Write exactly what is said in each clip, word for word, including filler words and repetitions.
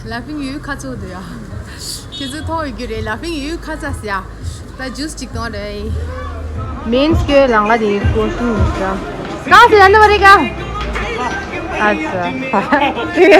Laughing you ཁ་ཚུགས་འདུག་ཡ། ཁྱེད་ཚོ་མཐོང་ཡོད་རྒྱུ་རེད། Laughing you ཁ་ཚ་ཟེར་ཡ། ད་ཇུས་ཅིག་གཏོང་རེད། མིན་སྐྱོའི་ལང་ཀ་དེ་སྐོར་གསུམ་ཡིན་ཤག་གང་ཟེར་ཡ་འདི་བ་རེད་ག་ཨ་ཙི།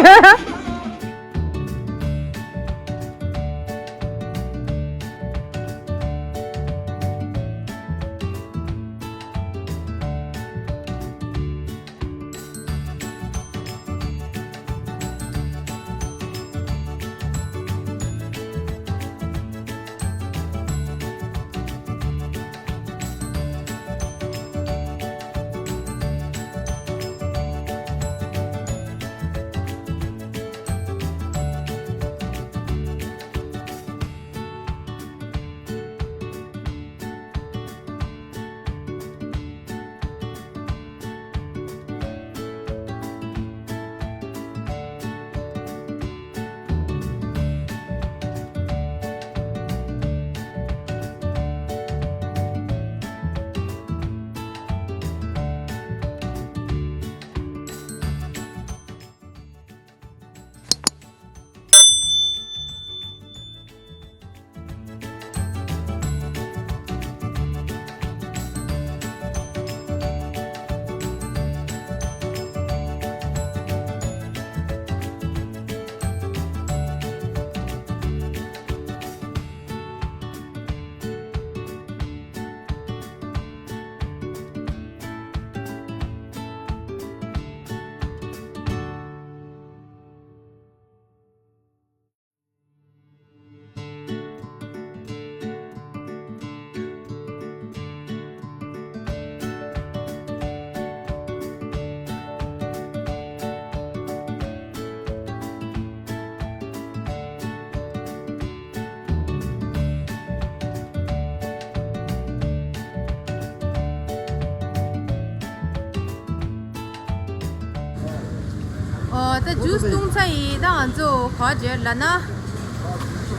ཨོ། ད་ཇུས་བཏུང་ཚར་ཡིན། ད་ང་ཚོ་ག་པར་འགྲོ་ལབ་ན།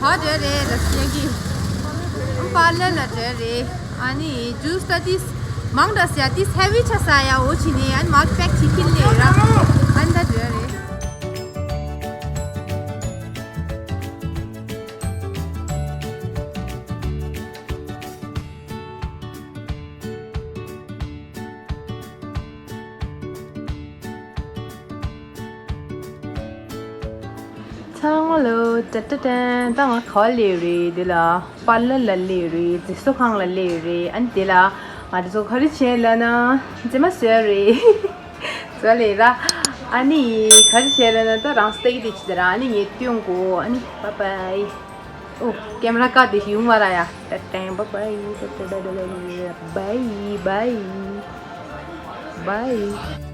ག་པར་འགྲོ་རེད་ལབ་ཡ་གི། པར་ལར་ལ་འགྲོ་རེད། ཨ་ནི་ཇུས་ད་ཏིས་མང་དྲགས་ཡ་ཏིས་ཧེ་བི་ཆགས་ས་ཡ། འོ་ཕྱིན་ནས་ཨ་ནི་མར་པེག་བྱེད་ཀྱིན་ལས་ར། ཨ་ནི་ད་འགྲོ་རེད། ཚང་མ་ལོ། ཏན་ཏན་ཏན། ད་ང་ག་པར་སླེབས་རེད། འདི་ལ་པར་ལར་ལ་སླེབས་རེད། མཛེས་བཟོ་ཁང་ལ་སླེབས་རེད། ཨ་ནི་དེ་ལ་ང་འདི་ཚོ་ག་རེ་བྱས་ལབ་ན། མཛེས་མ་བཟོས་རེད། བཟོས་ལས་ར། ཨ་ནི་ག་རེ་བྱས་ལབ་ན། ད་རང་སྟེགས་དེ་ཅི་དེ་ར། ཨ་ནི་ངས་སྟོན་དགོས། ཨ་ནི་བཱའི་བཱའི། ཨོ། ཀེམ་ར་ཀ་དེ་ཡོང་མ་ར་ཡ། ཏན་ཏན་བཱའི་བཱའི། བཱའི་བཱའི། བཱའི་བཱའི།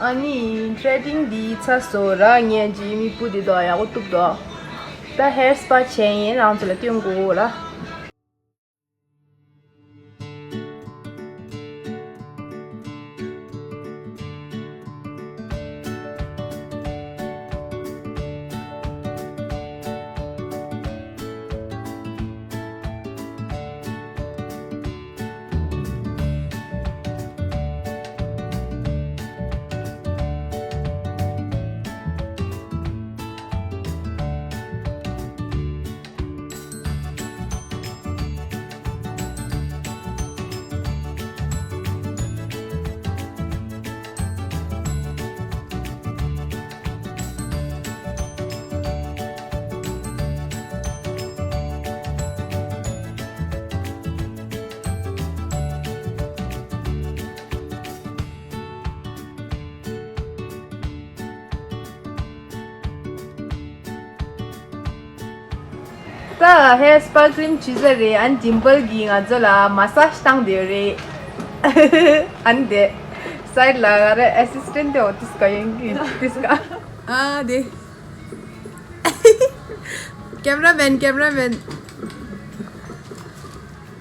ཨ་ནི་ཐྲེ་ཌིང་འདི་ཚར་སོང་ར། ངས་ཀྱི་མིག་སྤུ་འདི་དག་ཡག་པོ་གཏུབ་དོ། ད་ཧེར་སྤ་བྱས་ཡིན། རང་ཚོ་ལ་སྟོན་དགོས་ར། ད་ཧེར་སྤ་ཀྲིམ་བྱས་ཚར་རེད། ཨ་ནི་ཌིམ་པལ་གྱིས་ང་ཚོ་ལ་མ་སཱཇ་བཏང་བསྡད་ཡོད་རེད། ཨ་ནི་དེ་སའིཌ་ལ་ང་རའི་ཨེ་སིས་ཊེན་ཊི་དེ་འོ་ཏིས་ཀ་ཡོང་གི་ཏིས་ཀ་ཨ་དེ། ཀེམ་ར་མེན། ཀེམ་ར་མེན།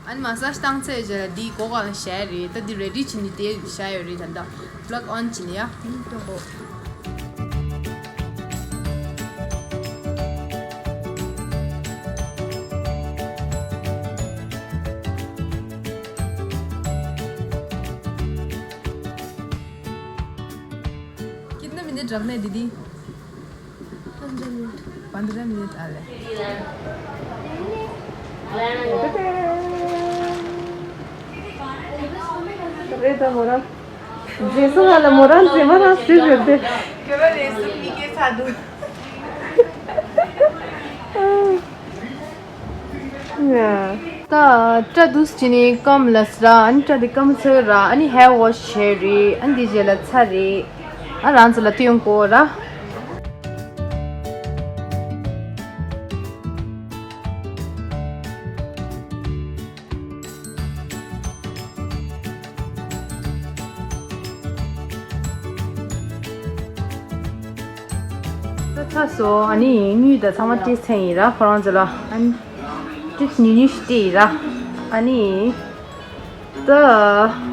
ཨ་ནི་མ་སཱཇ་བཏང་ཚར་རྗེས་ལ་འདི་སྒོ་གང་བཞག་རེད། ད་འདི་རེ་ཌི་བྱས་ནས་དེ་བཞག་ཡོད་རེད། ད་ད་པླག་ཨོན་བྱས་ནས་ཡ། ཨ་ནི་སྟོན་གོ། འདི་འདྲ་མེད་འདི་འདི། पन्ध्र मिनट आले। रेता मोरा। जेसो वाला मोरा जेमा ना सिर दे। केवल रेसम की के साधु। ད་སྐྲ་དུས་ཅི་ནི་སྐམ་ལ་སྲ་ཨ་ནི་སྐྲ་དེ་སྐམ་ཚོད་ར་ཨ་ནི་ཧེར་ཝོཤ་བྱས་རེད། ཨ་ནི་དེ་རྗེས་ལ་ཚ་རེད། ཨ་རང་ཚོ་ལ་སྟོན་གོ་ར། ད་ཚ་སོ་ཨ་ནི་དངུལ་དང་ཚང་མ་སྤྲད་ཚར་ཡིན་ར། ཁོ་རང་ཚོ་ལ་ཨ་ནི་ཏིག་ཉུང་ཉུང་ཞིག་སྤྲད་ཡིན་ར། ཨ་ནི་ད་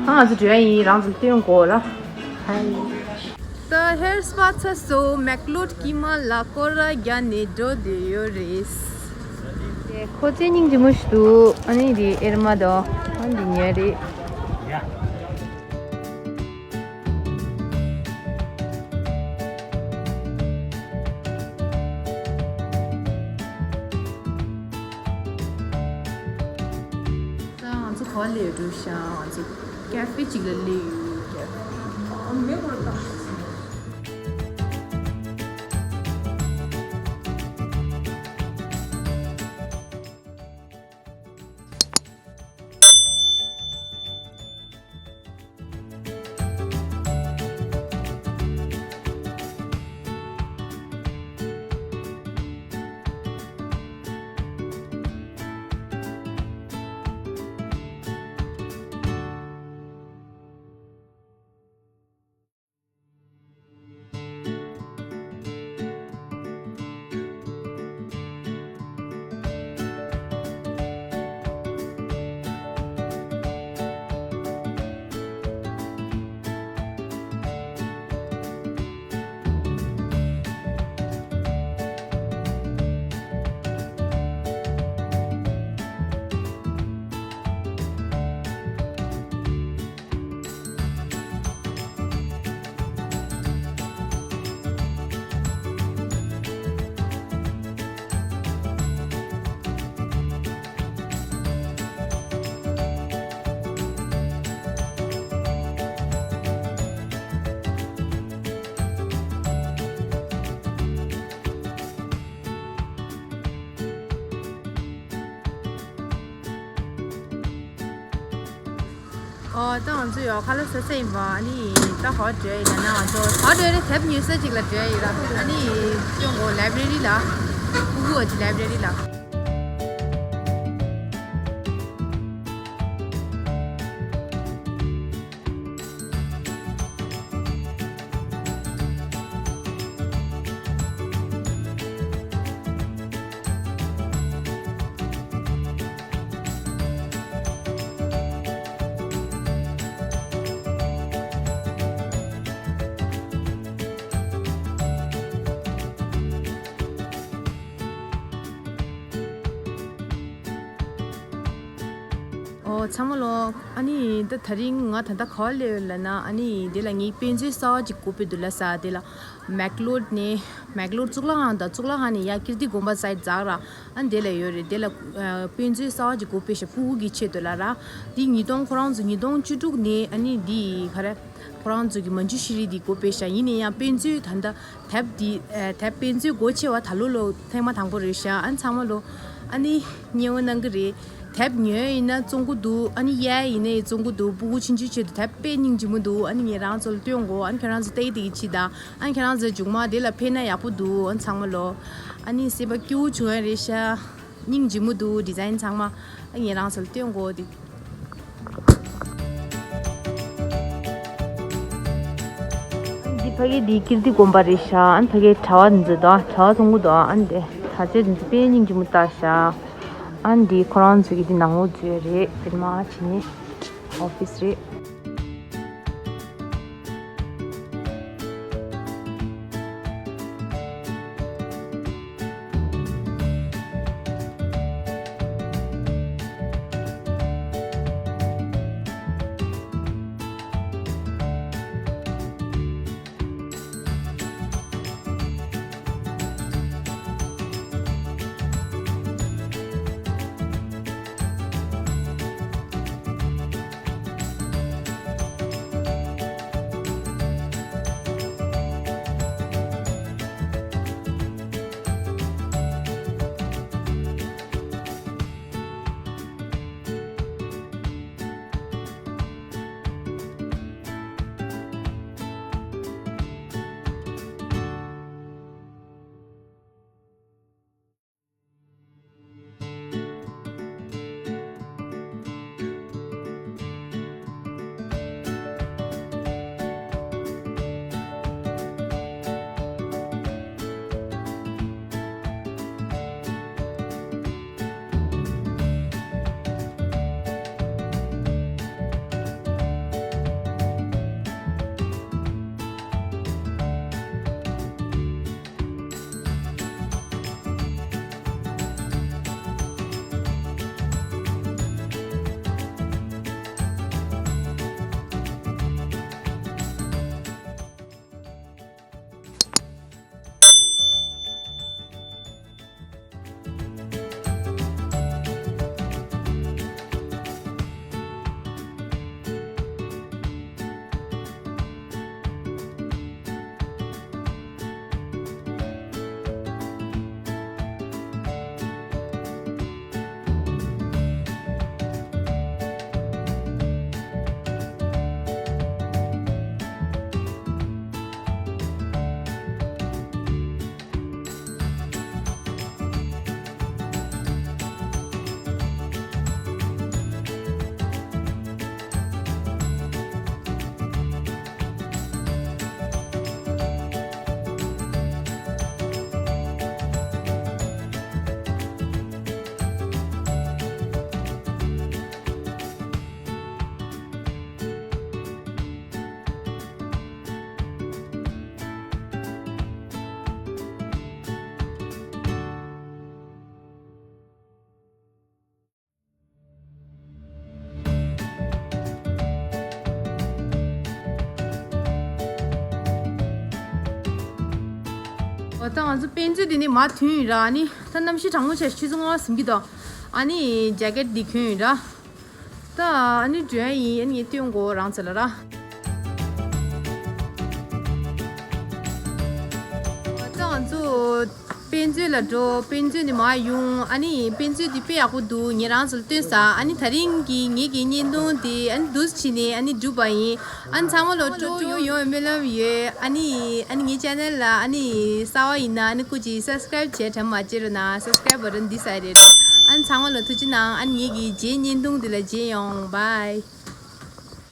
ཨ་ང་ཚོ་འགྲོ་ཡ་ཡིན། རང་ཚོ་ལ་སྟོན་གོ་ར། ཧའི། ད་ཧེར་སྤ་ཚ་སོ་མེག་ལོཌ་དཀྱིལ་མ་ལ་སྐོར་ར་རྒྱག་ནས་འགྲོ་བསྡད་ཡོད་རེད། ཁོ་ཚོའི་སྙིང་རྗེ་མོ་ཞིག་འདུག་ཨ་ནི་དེ་ཨེར་མ་དང་ཨ་ནི་དེ་ཉེ་རེད། ད་ང་ཚོ་ག་པར་སླེབས་ཡོད་འགྲོ་ཤག་ང་ཚོ་ཀེ་ཧྥེ་ཅིག་ལ་སླེབས་ཡོད། ཀེ་ཧྥེ། ཨ་མེ་གོ་ལ་ད། ཨོ། ད་ང་ཚོ་ཡོ་ག་ལ་ཟ་ས་ཡིན་པ། ཨ་ནི་ད་ག་པར་འགྲོ་ཡིན་ན། ང་ཚོ་ག་པར་འགྲོ་རེད། དེབ་ཉོ་ས་ཅིག་ལ་འགྲོ་ཡིན་ར། ཨ་ནི་སྐྱོང་གོ་ལའི་བྷྲེ་རི་ལ། ཕྲུ་གུ་བ་ཅིག་ལའི་བྷྲེ་རི་ལ། ཨོ་ཚང་མ་ལོ། ཨ་ནི་ད་དེ་རིང་ང་ད་ལྟ་ག་པར་སླེབས་ཡོད་ལབ་ན། ཨ་ནི་དེ་ལ་ངའི་དཔེ་མཛོད་གསར་པ་ཅིག་སྒོ་ཕྱེ་འདུག་ལབ་ས་དེ་ལ། མེག་ལོར་ནས་མེག་ལོར་གཙུག་ལག་ཁང་དང་། གཙུག་ལག་ཁང་ནས་ཡར་ཀིརྟི་དགོན་པ་སའིཌ་འཛེགས་ར། ཨ་ནི་དེ་ལ་ཡོད་རེད། དེ་ལ་ཨ་དཔེ་མཛོད་གསར་པ་ཅིག་སྒོ་ཕྱེ་ཤག་ཕྲུ་གུ་གི་ཆེད་དུ་ལབ་ར། འདི་ཉིས་སྟོང་། ཁོ་རང་ཚོ་ཉིས་སྟོང་བཅུ་དྲུག་ནས་ཨ་ནི་འདི་ག་རེ། ཁོ་རང་ཚོ་གི་མན་ཇུ་ཤི་རི་འདི་སྒོ་ཕྱེ་ཤག་ཡིན་ན་ཡང་དཔེ་མཛོད་ད་ལྟ་དེབ་འདི་ཨ་དེབ་དཔེ་མཛོད་སྒོ་ཕྱེ་བ་ད་ལོ་ལོ་ཐེངས་མ་དང་པོ་རེད་ཤག་ཨ་ནི་ཚང་མ་ལོ་ཨ་ནི་མཉེས་པོ་གནང་གི་རེད། དེབ་ཉོས་ཡིན་ན་བཙོང་གི་འདུག་ཨ་ནི་གཡར་ཡིན་ན་ཡང་བཙོང་གི་འདུག་ཕྲུ་གུ་ཆུང་ཆུང་ཆེད་དུ་དེབ་དཔེ་སྙིང་རྗེ་མོ་འདུག་ཨ་ནི་ངས་རང་ཚོ་ལ་སྟོན་གོ་ཨ་ནི་ཁྱེད་རང་ཚོ་ལྟ་གི་བསྡད་ཀྱི་ཕྱིས་དང་། ཨ་ནི་ཁྱེད་རང་ཚོ་མཇུག་མ་དེ་ལ་ཕེབས་ན་ཡག་པོ་འདུག་ཨ་ནི་ཚང་མ་ལོ། ཨ་ནི་སེམས་པ་སྐྱིད་པོ་བྱུང་ཡ་རེད་ཤག་སྙིང་རྗེ་མོ་འདུག་ཌི་ཛའིན་ཚང་མ། ཨ་ངས་རང་ཚོ་ལ་སྟོན་གོ་དེ། འདི་ཕ་གི་འདི་ཀིརྟི་དགོན་པ་རེད་ཤག་ཨ་ནི་ཕ་གི་གྲྭ་པ་འདི་ཚོ་དང་གྲྭ་པ་ཚོང་གི་འདུག་ཨ་ནི་དེ་གྲྭ་ཆས་འདི་ཚོ་དཔེ་སྙིང་རྗེ་མོ་བཏགས་ཤག་ཨ་ནི་འདི་ཁོ་རང་ཚོ་གི་འདི་ནང་ལོགས་ཚོ་རེད། དེ་མ་བྱས་ནས་ཨོ་ཕི་སི་རེད། ད་ང་ཚོ་དཔེ་མཛོད་འདི་ནས་མར་ཐོན་ཡིན་ར། ཨ་ནི་ད་གནམ་གཤིས་གྲང་མོ་ཆགས། ཆུ་ཚོད་ལྔ་པ་ཟིན་གྱི་འདུག་ཨ་ནི་ཇེ་ཀེཊ་འདི་གྱོན་ཡིན་ར། ད་ཨ་ནི་འགྲོ་ཡ་ཡིན། ཨ་ནི་ངས་སྟོན་དགོས་རང་ཚོ་ལ་ར། ད་ང་ཚོ་དཔེ་མཛོད་ལ་འགྲོ། དཔེ་མཛོད་ནས་མར་ཡོང་། ཨ་ནི་དཔེ་མཛོད་འདི་དཔེ་ཡག་པོ་འདུག་ངས་རང་ཚོ་ལ་སྟོན་ས། ཨ་ནི་ད་རིང་གི་ངེད་ཀྱི་བརྙན་ཐུང་དེ་ཨ་ནི་འདུག་སེ་བྱས་ནས་ཨ་ནི་གྲུབ་པ་ཡིན། ཨ་ནི་ཚང་མ་ལོ་སྤྲོ་པོ་ཡོང་བའི་སྨོན་ལམ་ཡོད། ཨ་ནི་ཨ་ནི་ངའི་ཆེ་ནལ་ལ་ཨ་ནི་གསར་པ་ཡིན་ན་ཨ་ནི་སྐུ་མཁྱེན་སབ་སི་ཀ་རེབ་བྱས་དྲན་མ་བརྗེད་རོགས་གནང་། སབ་སི་ཀ་རེབ་བ་ཊན་འདི་ས་རེད། ཨ་ནི་ཚང་མ་ལོ་ཐུགས་རྗེ་གནང་། ཨ་ནི་ངེད་ཀྱི་རྗེས་བརྙན་ཐུང་འདི་ལ་མཇལ་ཡོང་། བྷའི།